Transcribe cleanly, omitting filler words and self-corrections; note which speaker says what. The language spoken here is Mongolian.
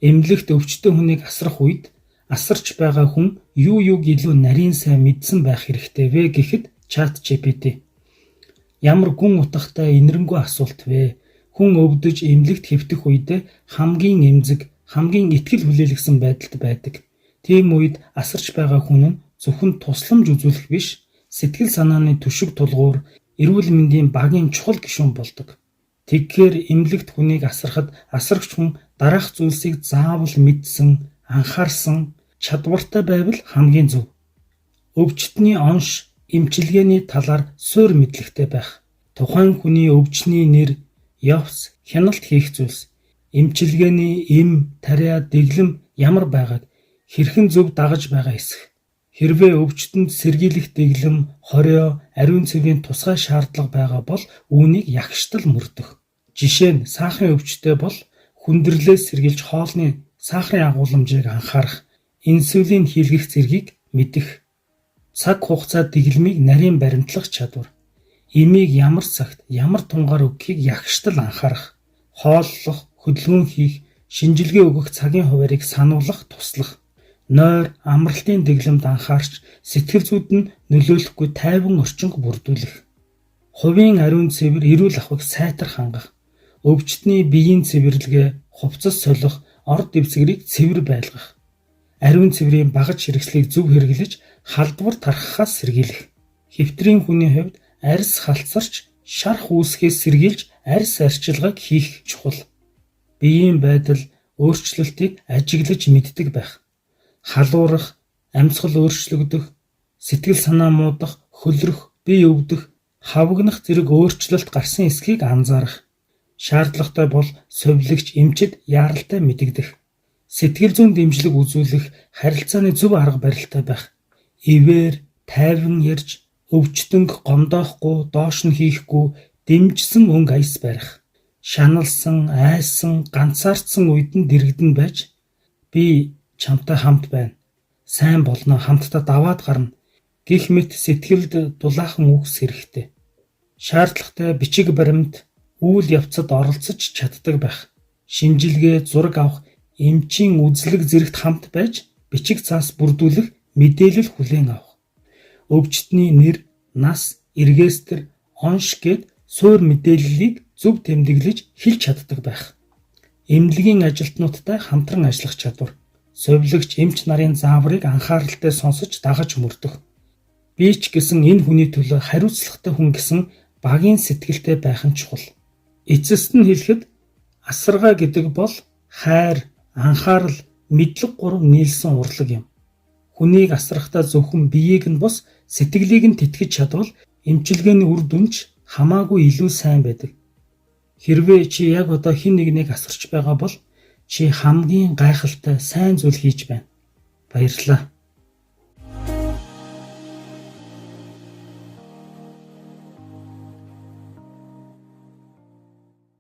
Speaker 1: Эмнэлэгт өвчтөй хүнийг асрах үед асарч байгаа хүн юу юуг илүү нарийн сайн мэдсэн байх хэрэгтэй вэ гэхэд ChatGPT ямар гүн утгатай энэрэнгүй асуулт вэ? Хүн өвдөж эмнэлэгт хэвтэх үедээ хамгийн эмзэг, хамгийн итгэл хүлээлгэсэн байдалд байдаг. Тийм үед асарч байгаа хүн нь зөвхөн тусламж үзүүлэх биш, сэтгэл санааны түшиг тулгуур, эрүүл мэндийн багийн чухал гишүүн болдог. Тэгэхээр эмнэлэгт хүнийг асрахад асрагч хүн дараах зүйлсийг заавал мэдсэн, анхаарсан, чадвартай байвал хамгийн зөв. Өвчтөний онш, эмчилгээний талаар суурь мэдлэгтэй байх. Тухайн хүний өвчний нэр, явц, хяналт хийх зүйлс, эмчилгээний эм, тариа, дэглэм ямар байгааг хэрхэн зөв дагаж байгаа эсэх. Хэрвээ өвчтөнд сэргийлэх дэглэм, хорио, ариун цэврийн тусгай шаардлага байгаа бол үүнийг ягштал мөрдөх. Жишээ нь сахарын өвчтэй бол хүндрэлээс сэргийлж хоолны сахарын агууламжийг анхаарах, инсулин хийлгэх зэргийг мэдэх. Цаг хугацаа дэглэмийг нарийн баримтлах чадвар. Эмийг ямар цагт, ямар тунгаар өгөхийг ягштал анхаарах. Хооллох, хөдөлгөөн хийх, шинжилгээ өгөх цагийн хуваарийг сануулах, туслах. Нойр, амралтын дэглэмд анхаарч, сэтгэл зүйд нь нөлөөлөхгүй тайван орчинг бүрдүүлэх. Хувийн ариун цэвэр, эрүүл ахуйг сайтар хангах. Өвчтөний биеийн цэвэрлэгээ, хувцас солих, ор дэвсгэрийг цэвэр байлгах. Ариун цэврийн багаж хэрэгслийг зөв хэрэглэж, халдвар тархахаас сэргийлэх. Хэвтрийн хүний хувьд арьс халдсарч шарх үүсгэхээс сэргийлж арьс арчилгааг хийх чухал. Биеийн байдал өөрчлөлтийг ажиглаж мэддэг байх. Халуурах, амьсгал өөрчлөгдөх, сэтгэл санаа муудах, хөлрөх, бие өвдөх, хавагнах зэрэг өөрчлөлт гарсан эсэхийг анзаарах. Шаардлагатай бол сувилагч эмчид яаралтай мэдэгдэх. Сэтгэл зүйн дэмжлэг үзүүлэх, харилцааны зөв арга барилтай байх. Ивээр, тайван ярьж, өвчтөнг гомдоохгүй, доош нь хийхгүй, дэмжсэн өнгө аяс барих. Шаналсан, айсан, ганцаардсан үед нь дэргэдэн байж би чамтай хамт байна. Сайн болно, хамтдаа даваад гарна гэх мэт сэтгэлд дулаахан үгс хэрэгтэй. Шаардлагатай бичиг баримт, үйл явцад оролцож чаддаг байх. Шинжилгээ, зураг авах, эмчийн үзлэг зэрэгт хамт байж бичиг цаас бүрдүүлэх, мэдээлэл хүлээн авах. Өвчтөний нэр, нас, регистр, онш гээд суурь мэдээллийг зөв тэмдэглэж хэлж чаддаг байх. Эмнэлгийн ажилтнуудтай хамтран ажиллах чадвар. Сувилагч эмч нарын зааврыг анхааралтай сонсож дагаж мөрдөх. Би ч гэсэн энэ хүний төлөө хариуцлагатай хүн гэсэн багийн сэтгэлтэй байх нь чухал. Эцэст нь хэлэхэд асаргаа гэдэг бол хайр, анхаарал, мэдлэг гурав нийлсэн урлаг юм. Хүнийг асрахдаа зөвхөн биеийг нь бус сэтгэлийг нь тэтгэж чадвал эмчилгээний үр дүн ч хамаагүй илүү сайн байдаг. Хэрвээ чи яг одоо хэн нэгнийг асарч байгаа бол чи хамгийн гайхалтай сайн зүйл хийж байна. Баярлалаа.